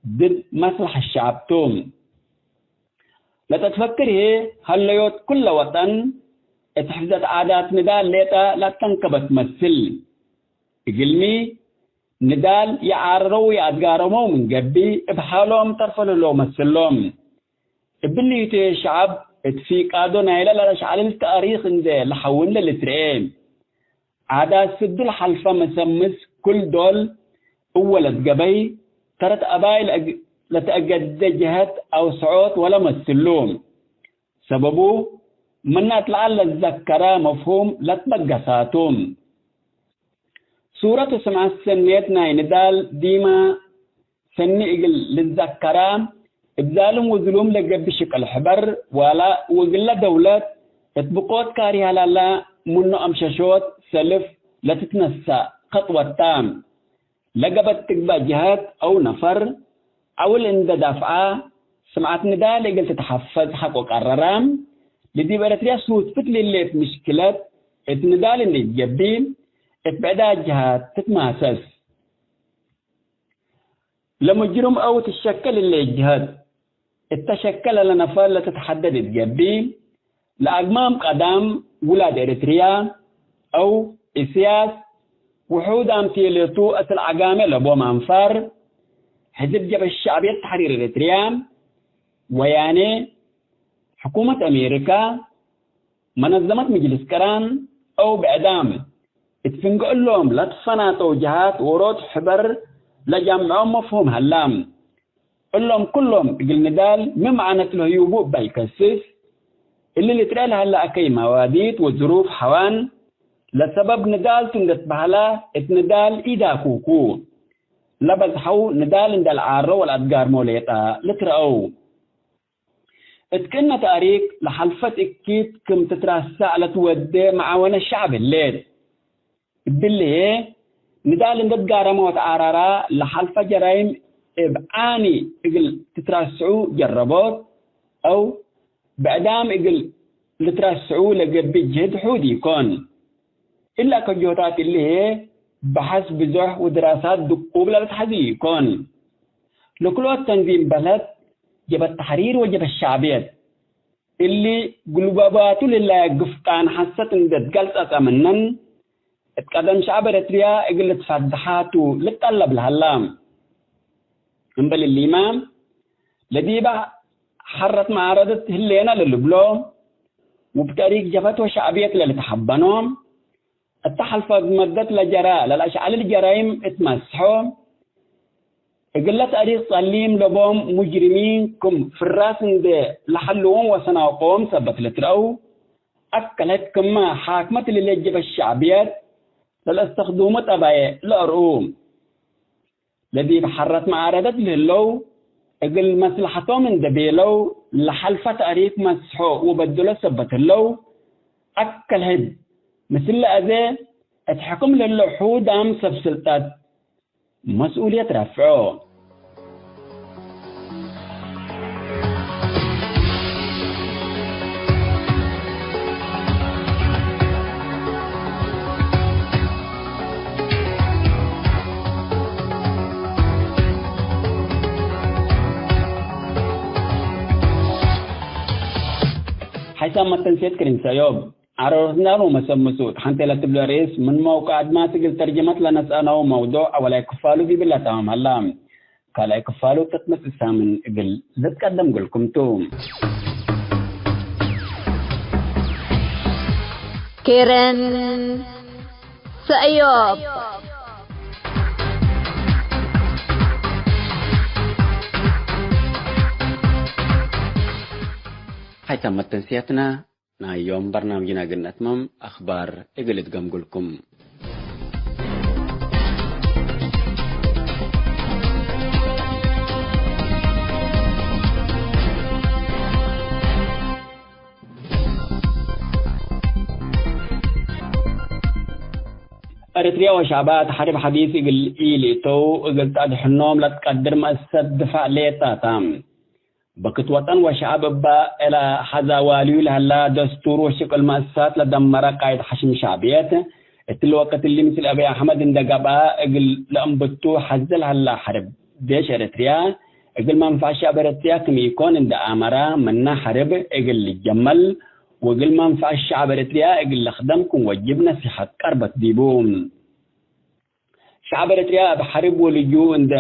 ድድ መስለሐት ሸዐብ ቱ። ለተትፈክር ህዬ ሀለዮት ኩለ ወጠን እት ሕፍዘት ዓዳት ንዳል ሌጠ ለአተንከበት መስል። እግልሚ፣ ንዳል ይዓረረው ወየአትጋረመው ምን ገብእ፣ እብ ሐሎም ተርፈ ለህለው መስሎም። እብሊ ቱ ሸዐብ እት ፊቃዶ ናይለ ለለአሽዐልል ተእሪክ እንዴ ለሐውንለ ልትርኤ። ዓዳት ስዱ ለሐልፈ መሰምስ ኩል ዶል እወ ለትገበይ፣ ተረት አባይ ለእግ-፣ ለተአገደ ጀሀት አውስዖት ወለመስሉ። ሰበቡ፣ ምነ እት ለዐል ለትዘከረ መፍሁም ለትበገሳቱ። ሱረት ወስምዐት ሰኔት ናይ ንዳል ዲመ ሰኒ እግል ልትዘከረ፣ እብ ዛልም ወዝሉም ለገብእ ሽቅል ሕበር፣ ዋላ ወእግለ ደውለት እት ብቆት ካሪሀ ላለ ምኑ አምሸሾት ሰልፍ ለትትነሰእ ከጥወት ተ። ለገበት ትግበእ ጀሀት አው ነፈር ዐውል እንደ ዳፍዐ፣ ስምዐት ንዳል እግል ትትሐፈዝ ሐቆ ቀረረ። ለዲብ ኤረትርያ ሱትፍት ለህሌት ምሽክለት እት ንዳል እንዴ ትገብእ፣ እት ብዕዳት ጀሀት ትትማሰስ። ለምጅርም አው ትሸከል ህሌት ጀሀት እተ ሸከለ ለነፈር ለትትሐደድ እት ገብእ፣ ለአግማም ቀዳም ውላድ ኤረትርያ አው እስያስ ውሑድ አምቴሌቱ እት ለዐጋሜ ለቦም አንፋር፣ ሕዝብ ጀብሀት ሸዕብየት ተሕሪር ኤረትርያ፣ ወያኔ፣ ሕኩመት አሜሪካ፣ መነዘመት ምጅልስ ቅራን አው ብዕዳም እት ፍንጌ እሎም ለትፈናተው ጀሃት ዎሮት ሕበር ለጃምዖም መፍሁም ሀላ። እሎም ኩሎም እግል ንዳል ሚ መዕነት ለህዩቡ እበ ኢከስስ፣ እሊ ልትርኤ ለሀለ አከይ መዋዲት ወዝሩፍ ሐዋን ለሰበብ ንዳል ቱ እንዴ ትበሀለ እት ንዳል ኢዳኩኩ። ለበዝሐው ንዳል እንዴ ለዓረው ወለአትጋርመው ሌጠ ልትረአው። እት ክእነ ተእሪክ ለሐልፈት እኪት ክም ትትረሰዕ ለትወዴ መዓወነት ሸዕብ ህሌት። እብሊ ህዬ፣ ንዳል እንዴ ትጋረመ ወተዓራራ ለሐልፈ ጀራይም እብ ዓኒ እግል ትትረስዑ ጀረቦት፣ አው ብዕዳም እግል ልትረስዑ ለገብእ ጅህድ ሑድ ኢኮን። እሊ አከጆታት እሊ ህዬ በሐስ ብዞሕ ወድራሳት ድቁብ ለልትሐዜ ኢኮን። ለክልኦት ተንዚም በልሀት ጀበት ተሕሪር ወጀበት ሸዕብየት፣ እሊ ግሉባባቱ ለህለየ ግፍቃን ሐሰት እንዴ ትገልጸጸ ምነን፣ እት ቀደም ሸዐብ ኤረትርያ እግል ልትፈድሓ ቱ ልትጠለብ ለሀላ። እምበል እሊመ፣ ለዲበ ሐረት መዓረደት ህሌነ ለልብሎ፣ ወብተእሪክ ጀብሀት ወሸዕብየት ለልትሐበኖ፣ እተ ሐልፈት መደት ለጀረ ለለአሽዐልል ጀራይም እት መስሖ፣ እግለ ተእሪክ ጸሊም ለቦም ሙጅሪሚን ክም ፍራስ እንዴ ለሐልዎም ወሰናቆም ሰበት ልትረአው፣ አከልህት ክመ ሓክመት ለሌጀበት ሸዕብየት ለለአስተክዱሙ ጠባዬዕ ለአርኡ። ለዲብ ሐረት መዓረደት ለህለው፣ እግል መስለሐቶም እንዴ ቤለው ለሐልፈ ተእሪክ መስሖ ወበድሎ ሰበት ህለው፣ አከልህት ምስል ለአዜ እት ሕክም ለህለው ሑዳም ሰብ ስልጠት መስኡልየት ረፍዖ። ሐይሳም መተንሴት ክሪንሰ ዮም። አሮርትናን ወመሰምሱ እት ሐንቴ ለትብለ ርኢስ ምን መውቀዕ አድማስ እግል ተርጀመት ለነስአነው መውዱዕ አወላይ ክፋሉ ዲብለ ተማም ሀላ። ካልኣይ ክፋሉ ተትመጽእ ሳምን እግል ልትቀደም እግልኩም ቱ። ኬረን ሰእዮብ። ሀይታመት ተንስያትና ናይ ዮም በርናምጅና እግል ነትመም፣ አኽባር እግል እትገምጉልኩም። ኤረትርያ ወሸዕባ እት ሐርብ ሐዲስ እግል ኢልእተው፣ እግል ተአድሕኖም ለትቀድር መአሰሰት ድፋዕ ሌጣ ተ። በክት ወጠን ወሸዐብ እበ እለ ሐዛ ዋልዩ ለሀላ ደስቱር ወሽቅል መአሰሳት ለደመረ ቃይድ ሐሽም ሸዕብየት፣ እትሊ ወቅት እሊ ምስል አብይ አሕመድ እንደ ገብአ እግል ለአንብቱ ሐዘ ለሀላ ሐርብ ዴሽ ኤረትርያ፣ እግል መንፈዐት ሸዕብ ኤረትርያ ክም ኢኮን እንደ አመረ፣ ምነ ሐርብ እግል ልጀመል ወእግል መንፈዐት ሸዕብ ኤረትርያ እግል ልክደም ክም ወጅብ ነሲሐት ቀርበት ዲቡ። ሸዐብ ኤረትርያ እብ ሐርብ ወልጁ እንደ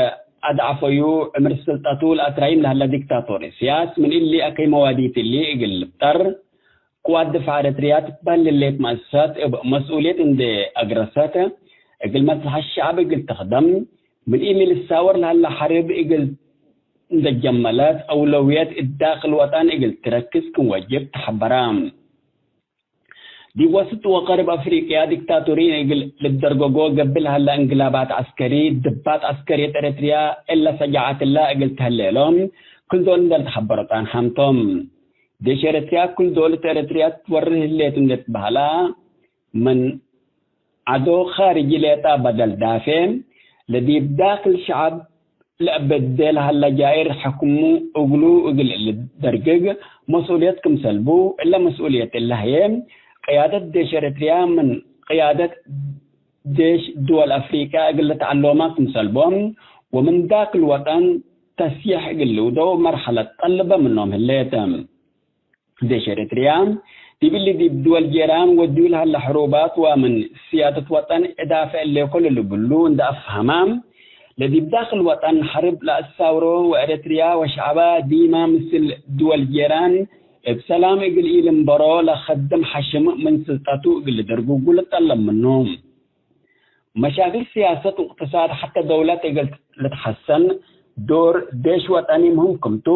አድዐፈዩ፣ ዕምር ስልጠቱ ለአትራይም ለሀለ ዲክታቶር እስያስ፣ ምን እሊ አከይ መዋዲት እሊ እግል ልብጠር፣ ቅዋት ድፋዕ ኤረትርያ ትትበህል ህሌት መአሰሳት እብ መስኡልየት እንዴ አግረሰት፣ እግል መስለሐት ሸዐብ እግል ትክደም፣ ምን እሊ ልሳወር ለሀለ ሐርብ እግል እንደ ጀመለት፣ አውለውየት እት ዳክል ወጠን እግል ትረክዝ ክም ወጅብ ተሐበረ። ዲብ ወስጥ ወቀርብ አፍሪቅያ ዲክታቶሪ እግል ልደርገጎ ገብእ ለሀለ እንግላባት ዐስከሪ፣ ድባት ዐስከርየት ኤረትርያ እለ ሰጃዐትለ እግል ተህሌ እሎም፣ ክል ዶል እንደ ልትሐበሮ ጣን ሐምቶም። ዴሽ ኤረትርያ ክል ዶል እት ኤረትርያ ትትወርህ ህሌት እንዴ ትበሀላ፣ ምን ዐዶ ካርጂ ሌጣ በደል ዳፌ፣ ለዲብ ዳክል ሸዐብ ለአበዴ ለሀለ ጃይር ሕክሙ እግሉ እግል ልደርግግ መስኡልየት ክምሰል ቡ፣ እለ መስኡልየት እለ ህዬ፣ ቅያደት ዴሽ ኤረትርያ ምን ቅያደት ዴሽ ድወል አፍሪቅያ እግል ልትዐሎመ ክምሰል ቦም፣ ወምን ዳክል ወጠን ተስየሕ እግል ልውደው መርሐለት ጠልበ ምኖም ህሌት። ዴሽ ኤረትርያ፣ ዲብ እሊ ዲብ ድወል ጄራን ወድዩ ለሀለ ሕሩባት ወምን ስያደት ወጠን እዳፈ እሌኮ ለልብሉ እንደ አፍሀማ፣ ለዲብ ዳክል ወጠን ሐርብ ለአሳውሮ ወኤረትርያ ወሸዐባ ዲማ ምስል ድወል ጄራን እብ ሰላም እግል ኢልንበሮ ለከድም ሐሽም ምን ስልጠቱ እግል ልደርጉጉ ልጠለብ ምኑ። መሻክል ስያሰት ወእቅትሳድ ሐተ ደውለት እግል ልትሐሰን ዶር ዴሽ ወጠኒ ምህም ክምቱ፣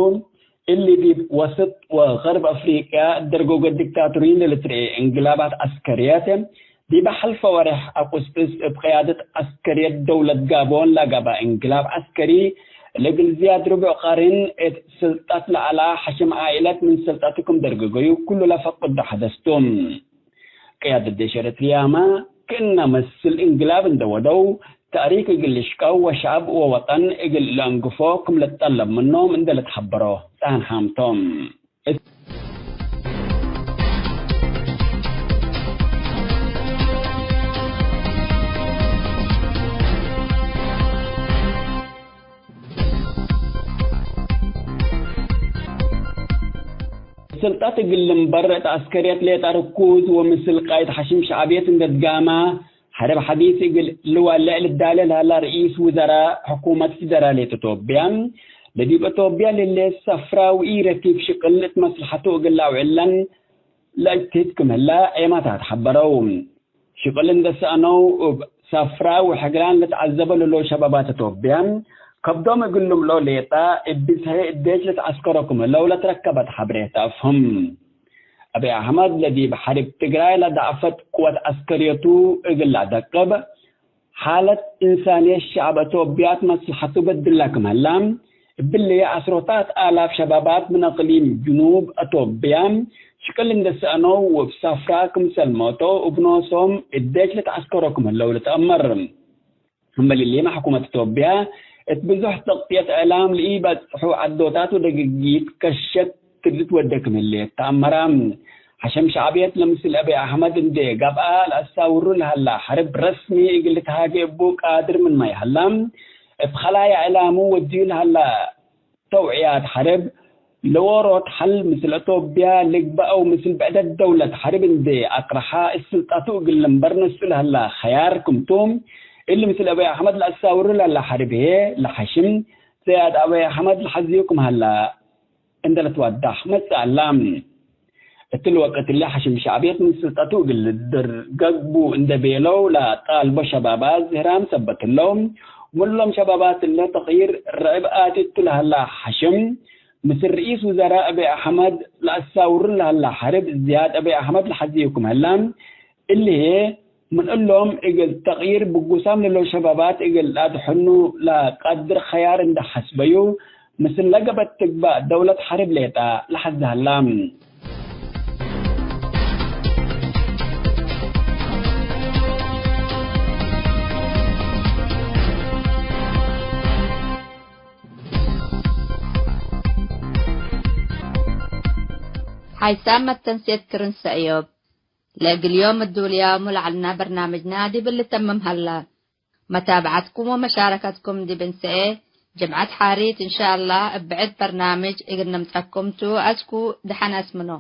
እሊ ዲብ ወስጥ ወገርብ አፍሪቅያ እት ደርጎገ ዲክታቶሪን ለልትርኤ እንግላባት ዐስከርየት፣ ዲበ ሐልፈ ወሬሕ አቁስጥስ እብ ቅያደት ዐስከርየት ደውለት ጋቦን ለገብአ እንግላብ ዐስከሪ፣ ለእግል ዝያድ ርቡዕ ቀርን እት ስልጠት ለዐላ ሐሽም ዓኢለት ምን ስልጠቱ ክም ደርገገዩ ኩሉ ለፈቅዶ ሐደስ ቱ። ቅያደት ዴሽ ኤረትርያመ ክእነ መስል እንግላብ እንደ ወደው፣ ተእሪክ እግል ልሽቀው ወሸዐብ ወወጠን እግል ለአንግፎ ክም ልትጠለብ ምኖም እንደ ልትሐበሮ ጸንሐም ቶም። ስልጠት እግል ልንበር እት ዐስከርየት ሌጠ ርኩዝ ወምስል ቃይድ ሐሽም ሸዕብየት እንዴ ትጋመ፣ ሐርብ ሐዲስ እግል ልዋለዕ ልዳለ ለሀላ ርኢስ ውዘራእ ሕኩመት ፊደራልየት ኢትዮጵያ፣ ለዲብ ኢትዮጵያ ለህሌት ሰፍራዊ ረኪብ ሽቅል እት መስለሐቱ እግል ለአውዕለን ለእጅትህድ ክም ህለ ዔማታት ሐበረው። ሽቅል እንዴ ሰአነው እብ ሰፍራ ወሕግራን ለትዐዘበ ለህለው ሸባባት ኢትዮጵያ፣ ከብዶም እግል ልምልኦ ሌጠ እብ ብዝሒ እዴሽ ለትዐስከሮ ክም ህለው ለትረከበት ሐብሬ ተአፍህም። አብይ አሕመድ ለዲብ ሐርብ ትግራይ ለደዕፈት ቅወት ዐስከርየቱ እግል ለአደቅብ፣ ሓለት እንሳንየት ሸዐብ አቶብያት መስለሐቱ በድላ ክም ሀላ፣ እብሊ ዐስሮታት አላፍ ሸባባት ምን አቅሊም ጅኑብ አቶብያ ሽቅል እንዴ ሰአነው ወእብ ሳፍራ ክምሰል ሞተው እብ ኖሶም እዴሽ ለተዐስከሮ ክም ህለው ልትአመር። እምበል እሊመ ሕኩመት አቶብያ እት ብዙሕ ተቅጥየት እዕላም ለኢበጽሑ ዐዶታት ወደግጊት ከሸት ትልትወደ ክም ህሌት ተአመረ። ሐሸም ሸዕብየት ለምስል አብይ አሕመድ እንዴ ገብአ፣ ለአሳውሩ ለሀላ ሐርብ ረስሚ እግል ልትሃጌ እቡ ቃድር ምንመ ይሀላ፣ እብ ኸላያ እዕላሙ ወድዩ ለሀላ ተውዕያት ሐርብ ለዎሮት ሐል ምስል አቶብያ ልግበአው ምስል ብዕደት ደውለት ሐርብ እንዴ አቅረሐ፣ እት ስልጠቱ እግል ልንበር ነስኡ ለሀላ ኸያር ክምቱ፣ እሊ ምስል አብይ አሕመድ ለአሳውሩ ለሀላ ሐርብ ህዬ ለሐሽም ዘያድ አብይ አሕመድ ለሐዝዩ ክም ሀላ፣ እንደ ልትወዳሕ መጽእ አላ። እትሊ ወቅት እሊ ሐሽም ሸዕብየት ምን ስልጠቱ እግል ልድር ገብኡ እንዴ ቤለው ለጣልቦ ሸባባት ዝህራም ሰበት እለው። ምሎም ሸባባት እለ ተቅይር ርዕብ አቲቱ ለሀላ ሐሽም፣ ምስል ርኢስ ውዘራእ አቢ አሕመድ ለአሳውሩ ለሀላ ሐርብ ዝያድ አቢ አሕመድ ለሐዝዩ ክም ህላ፣ እሊ ህዬ ምን እሎም እግል ተቅይር ብጉሳም ለህለው ሸባባት እግል ለአድሕኑ ለቀድር ኸያር እንዴ ሐስበዩ፣ ምስል ለገበት ትግባእ ደውለት ሐርብ ሌጠ ለሐዜ ሀላ። ሓይሳም መተንሴት ክርን ሰእዮብ። ለእግል ዮም እዱልያሙ ለዐልና በርናምጅና ዲብ ልተምም ሀላ። መታብዐትኩም ወመሻረከትኩም ዲብ እንሰኤ ጅምዐት ሓሪት እንሻአላህ እብ ብዕድ በርናምጅ እግል ንምጸኩም ቱ። አስኩ ደሐን አስምኖ።